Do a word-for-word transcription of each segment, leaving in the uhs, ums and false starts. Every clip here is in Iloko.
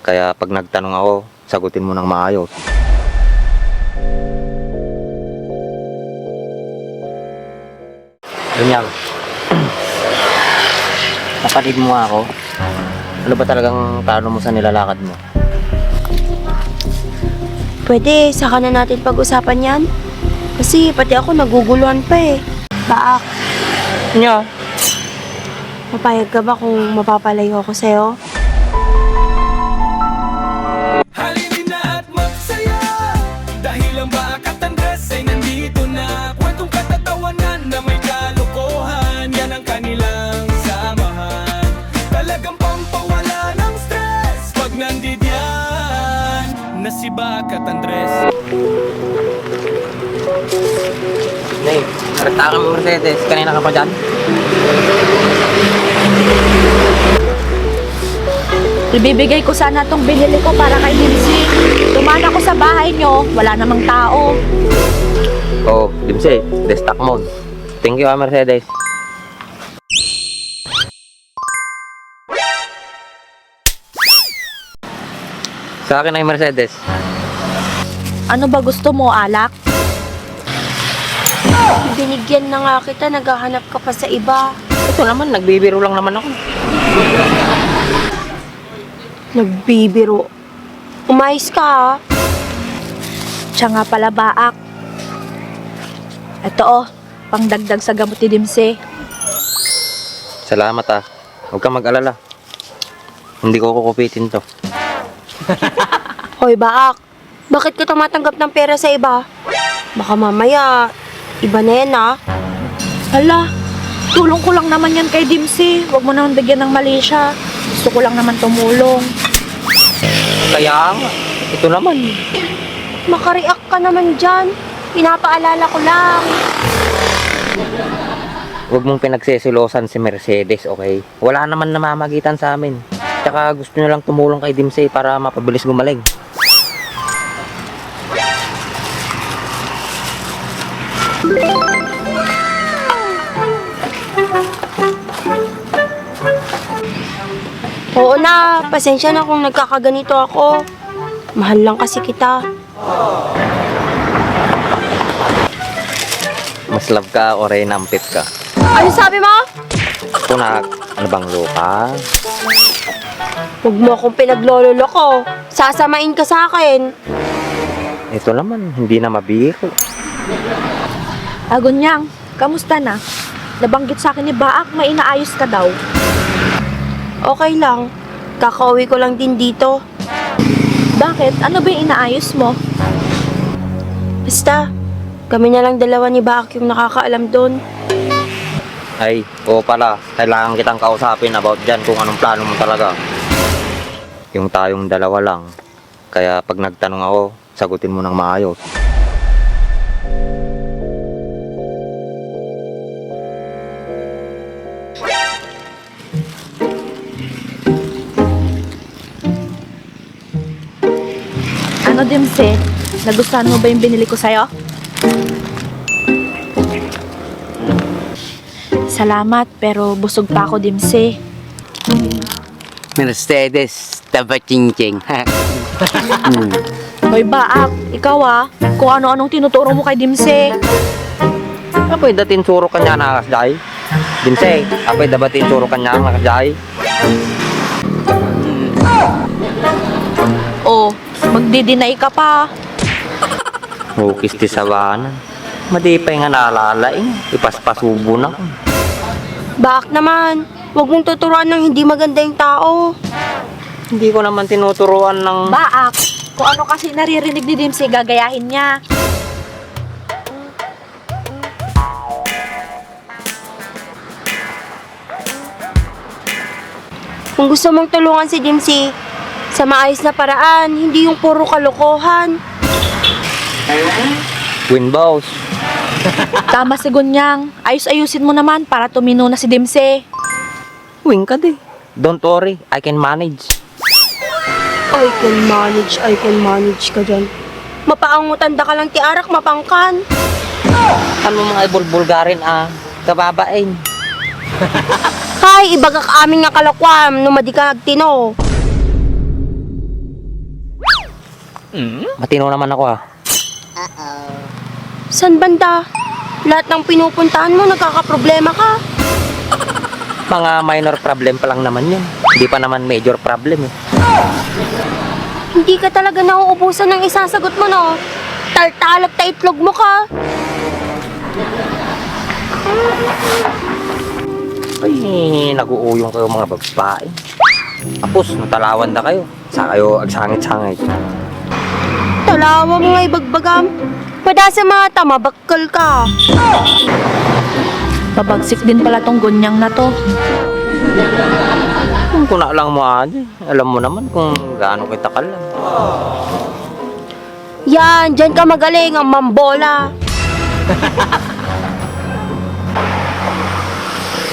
Kaya pag nagtanong ako, sagutin mo ng maayos. Ganyan. Kapatid mo nga ako. Ano ba talagang plano mo sa nilalakad mo? Pwede, saka na natin pag-usapan yan. Kasi pati ako naguguluhan pa eh. Baak. Nya? Papayag ka ba kung mapapalayo ako sa'yo? Halina at magsaya, dahil ang Baak at Andres ay nandito na. Kwentong katatawanan na may kalokohan, yan ang kanilang samahan. Talagang pampawala ng stress pag nandidiyan na si Baak at Andres. Nay, arta ka mo, Mercedes. Kanina ka pa dyan? Ibibigay ko sana tong binili ko para kay Dimsi. Dumaan ako sa bahay nyo, wala namang tao. Oh, Dimsi, destak mo. Thank you, ah, Mercedes. Sa akin ay Mercedes. Ano ba gusto mo, alak? Binigyan na nga kita, naghahanap ka pa sa iba. Ito naman, nagbibiro lang naman ako. Nagbibiro? Umayos ka, ah. Siya nga pala, Baak. Ito, oh, pangdagdag sa gamot ni Dimse. Salamat, ah. Huwag kang mag-alala. Hindi ko kukupitin 'to. Hoy, Baak. Bakit ka tumatanggap ng pera sa iba? Baka mamaya, iba na 'yan, ah. Hala, tulong ko lang naman 'yan kay Dimse. Huwag mo naman bigyan ng mali siya. Gusto ko lang naman tumulong. Kaya nga, ito naman. Maka-react ka naman diyan. Pinapaalala ko lang. Huwag mong pinagseselosan si Mercedes, okay? Wala naman namamagitan sa amin. Tsaka gusto niya lang tumulong kay Dimse para mapabilis gumaling. Oo na, pasensya na kung nagkakaganito ako. Mahal lang kasi kita. Mas love ka o reyna ang pip ka? Ano sabi mo? Kunak, ano bang luka? Huwag mo akong pinaglololoko. Sasamain ka sa akin. Ito naman, hindi na mabiro. Agunyang, kamusta na? Nabanggit sa akin ni Baak, may inaayos ka daw. Okay lang. Kakauwi ko lang din dito. Bakit? Ano ba yung inaayos mo? Basta, kami na lang dalawa ni Baak yung nakakaalam doon. Ay, oo pala. Kailangan kitang kausapin about dyan kung anong plano mo talaga. Yung tayong dalawa lang. Kaya pag nagtanong ako, sagutin mo ng maayos. Ano, Dimse? Nagustuhan mo ba yung binili ko sa'yo? Salamat, pero busog pa ako, Dimse. Mercedes, tabachinchin. Hmm. Hoy, Baak, ikaw ah, kung ano-anong tinuturo mo kay Dimse. Apay, dating suro kanya na kasjay. Dimse, apay, dabating suro kanya na kasjay. Oh, magdi-deny ka pa. Hukis ti sabanan. Madi pay nga naalala, eh. Ipaspasubo na. Baak naman. Huwag mong tuturuan ng hindi maganda yung tao. Hindi ko naman tinuturuan ng Baak, kung ano kasi naririnig ni Dimsy, gagayahin niya. Kung gusto mong tulungan si Dimsy sa maayos na paraan, hindi yung puro kalokohan. Win, boss. Tama si Gunyang. Ayos-ayusin mo naman para tumino na si Dimsy. Wing ka di. Don't worry, I can manage. I can manage, I can manage ka dyan. Mapaangutan da ka lang ti arak, mapangkan. Ano mga ibulbulgarin, ah? Kababain. Hay, ibagak amin nga kalakuam, no madi ka agtino. Matino naman ako, ha. San banda? Lahat ng pinupuntahan mo, nagkakaproblema ka. Mga minor problem pa lang naman yun. Hindi pa naman major problem, eh. Hindi ka talaga nauubusan ng isasagot mo, no? Taltalak ta itlog mo ka. Ay, nag-uuyong kayo, mga babae. Tapos, natalawan na kayo. Sa kayo agsangit-sangit. Talawam nga ibagbagam. Padasa mga tama, bakkel ka. Pabagsik din pala tong gunyang na to. Kung kuna lang mo, adi. Alam mo naman kung gaano kita kalam. Yan, diyan ka magaling, ang mambola.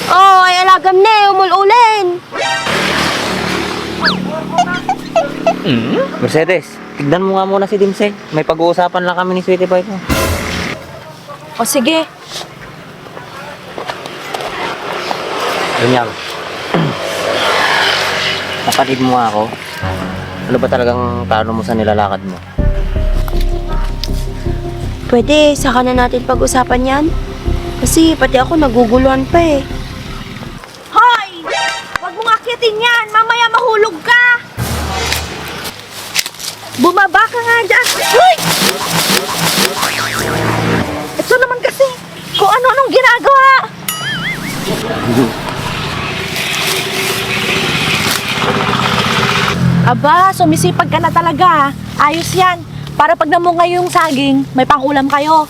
Oh, ay alagam ne, umul-ulen. Mercedes, tignan mo nga muna si Dimsel. May pag-uusapan lang kami ni Sweetie Pie ko. O sige. Ganyan. Kapatid mo nga ako. Ano ba talagang plano mo sa nilalakad mo? Pwede, saka na natin pag-usapan yan. Kasi pati ako naguguluhan pa eh. Hoy! Huwag mong akyatin yan! Mamaya mahulog ka! Bumaba ka nga dyan! Hoy! Ito naman kasi, kung ano-anong ginagawa! Aba, sumisipag ka na talaga, ah. Ayos yan. Para pag namunga yung saging, may pangulam kayo.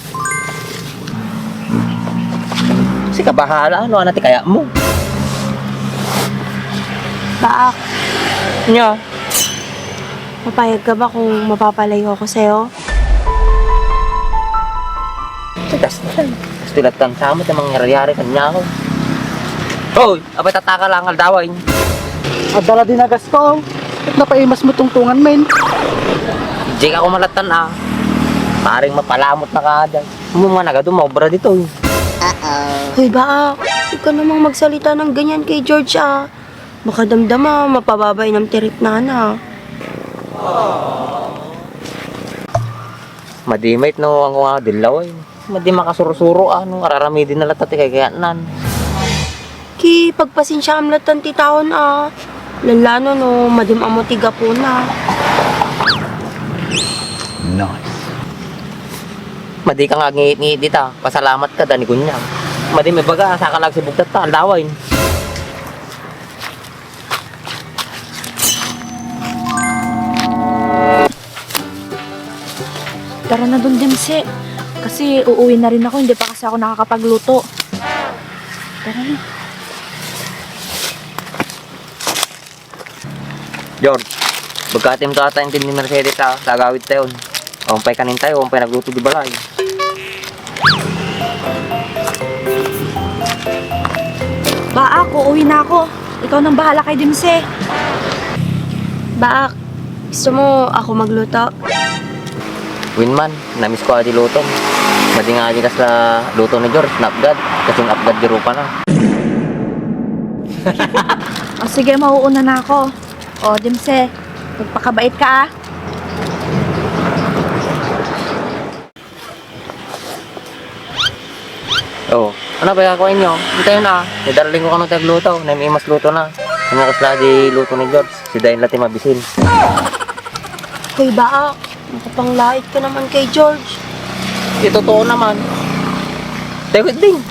Sige, bahala. Ano, ano, ti kaya mo? Baak. Nya? Mapayag ka ba kung mapapalayo ako sa'yo? Tigas na yan. Gusto lang tang sama sa mangyayari kanya ako. Hoy! Apay tataka lang, aldawan. Adala din na gasto. At napaimas mo tungtungan, men. Di ka kumalatan, ah. Paring mapalamot na ka, dyan. Mo nga nagado, maobra dito, eh. Hoy, Baak, huwag ka namang magsalita ng ganyan kay George, ah. Baka damdama, mapababa inang tirip na, na. Madimit, no, ang nga dilaw, eh. Madi makasuro-suro, ah, no, araramidin na latta ti kayatnan. Ki, pagpasensiaam latta ti taon, ah. Lallano, no, madim ammo ti gapuna. Nice. Madi ka nga ngit-ngit dita, pasalamat ka, dani kunya. Madi may baga, saka nagsibugtat ta, aldawan. Tara na dun, Dimse. Kasi uuwi na rin ako, hindi pa kasi ako nakakapagluto. Tara na. George, pagkatim to ata yung team ni Mercedes, ha? Tagawid tayo. Umpay kanin tayo, umpay nagluto di balay. Baak, uuwi na ako. Ikaw nang bahala kay Dimse. Baak, gusto mo ako magluto? Winman, namiss ko adi luto. Madi nga adi kasla luto ni George, napgad. Kasing apgad di rupa na. O sige, mauuna na ako. O, Dimse, magpakabait ka, ah. Oh, ano ba kakuha inyo? Hintayon, ah. Ni darling ko kano tagluto. Namimas luto na. Ano kasla di luto ni George? Si Dayan lati mabisin. Hoy, Baak. Nakapanglait ka naman kay George. Ito totoo naman. Tewid din.